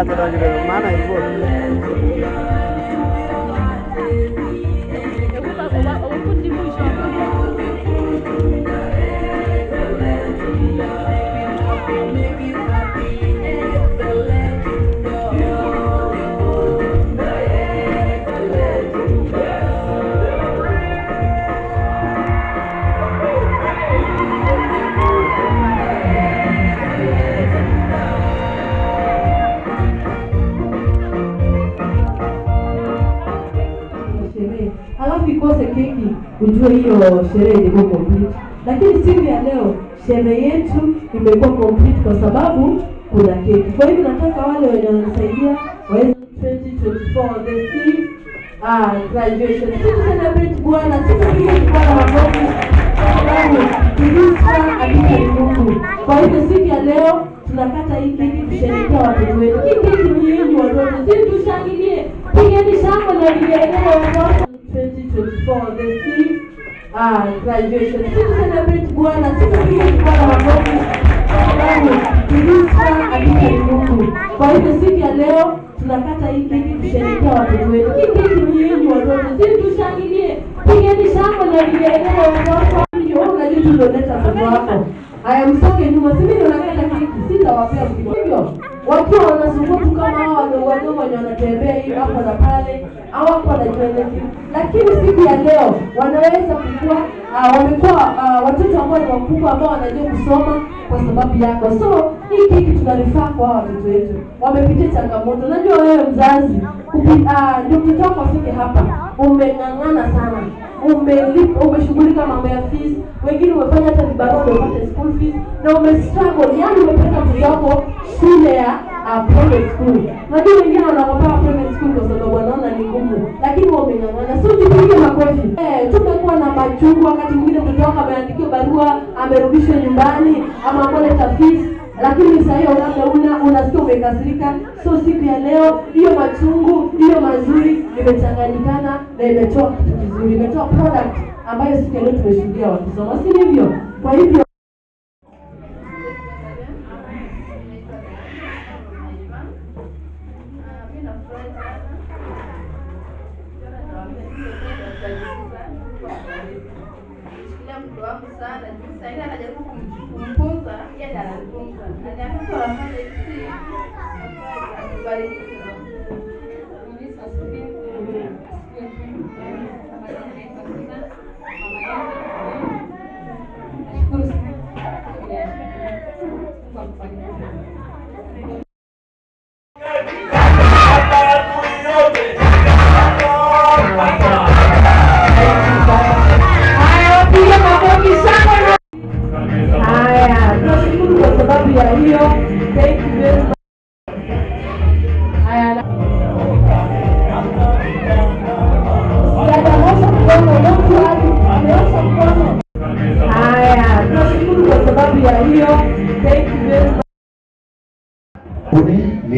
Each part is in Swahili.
Maana hivyo alafu ikose keki, ujue hiyo sherehe ilikuwa complete. Lakini siku ya leo sherehe yetu imekuwa complete kwa sababu kuna keki. Kwa hivyo nataka wale wenye wananisaidia waweze 2024 the theme graduation. Sisi celebrate Bwana, sisi pia Bwana makofi kwa sababu tulisa Mungu. Kwa hivyo siku ya leo tunakata hii keki kusherehekea watoto wetu. Hii keki ni yenu watoto, sisi tushangilie. Pigeni shangwe na vigelegele watoto. 2024 the theme graduation. Sisi celebrate Bwana, sisi pia Bwana makofi kwa sababu tulisa Mungu. Kwa hivyo siku ya leo tunakata hii keki kusherehekea watoto wetu. Hii keki ni yenu watoto, sisi tushangilie. Pigeni shangwe na vigelegele watoto. Unajua tu ndio leta mtoto wako. Haya, msoke nyuma, si mimi nakata keki, sitawapea mkubwa. Hivyo wakiwa wanazunguka kama hao wadogo wadogo wenye wanatembea hivi hapo na pale, hawako wanajua anything. Lakini siku ya leo wanaweza kukua, wamekuwa watoto ambao ni wakubwa ambao wanajua kusoma kwa sababu yako. So hii keki tunarifaa kwa watoto wetu. Wamepitia changamoto. Najua wewe mzazi, ndio mtoto wako afike hapa, umeng'ang'ana sana. Umeshughulika mambo ya fees, wengine umefanya hata vibarua ndio upate school fees, na umestruggle, yani umepeleka mtoto wako shule ya private school. Najua wengine wanaogopa private school kwa sababu wanaona ni ngumu, lakini wao wameng'ang'ana. So jipige makofi. Tumekuwa na machungu, wakati mwingine mtoto wako ameandikiwa barua, amerudishwa nyumbani ama ameleta fees, lakini sasa hiyo labda unasikia umekasirika. So siku ya leo hiyo machungu, hiyo mazuri imechanganyikana na imetoa kitu kizuri, imetoa product ambayo siku ya leo tumeshuhudia wakisoma, si ndivyo? Kwa hivyo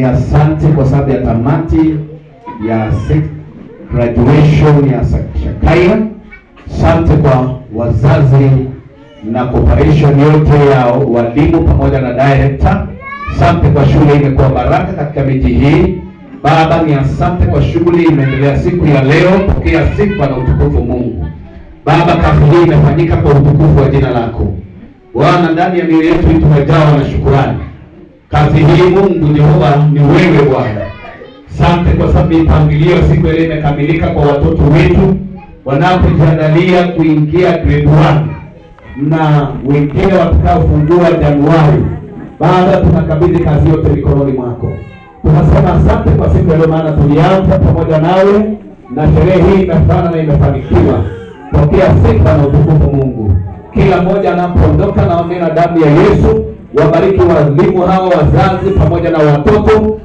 ni asante kwa sababu ya tamati ya graduation ya Shakaya. Asante kwa wazazi na cooperation yote ya walimu pamoja na director. Asante kwa shule imekuwa baraka katika miji hii. Baba, ni asante kwa shughuli imeendelea siku ya leo. Pokea sifa na utukufu Mungu. Baba, kazi hii imefanyika kwa utukufu wa jina lako Bwana. Ndani ya mioyo yetu tumejawa na shukrani. Kazi hii Mungu Jehova ni wewe Bwana. Asante kwa sababu mipangilio siku ile imekamilika kwa watoto wetu wanapojiandalia kuingia grade 1 na wengine watakaofungua Januari. Baba, tunakabidhi kazi yote mikononi mwako. Tunasema asante kwa siku ya leo, maana tulianza pamoja nawe na sherehe hii imefana na imefanikiwa. Pokea sifa na utukufu Mungu. Kila mmoja anapoondoka na damu ya Yesu. Wabariki walimu hawa, wazazi pamoja na watoto,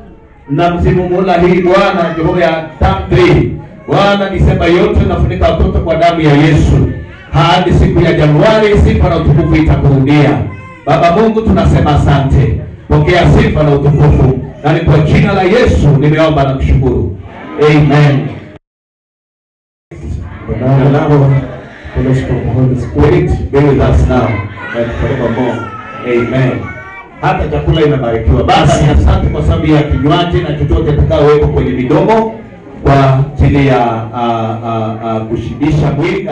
na msimu mula hii Bwana Jehova ya term 3. Bwana, Disemba yote nafunika watoto kwa damu ya Yesu hadi siku ya Januari. Sifa na utukufu itakurudia. Baba Mungu, tunasema asante. Pokea sifa na utukufu, na ni kwa jina la Yesu nimeomba na kushukuru. Amen. The Holy Spirit be with us now and forevermore. Amen. Hata chakula imebarikiwa. Baba, ni asante kwa sababu ya kinywaji na chochote kitakachowekwa kwenye midomo kwa ajili ya kushibisha mwili.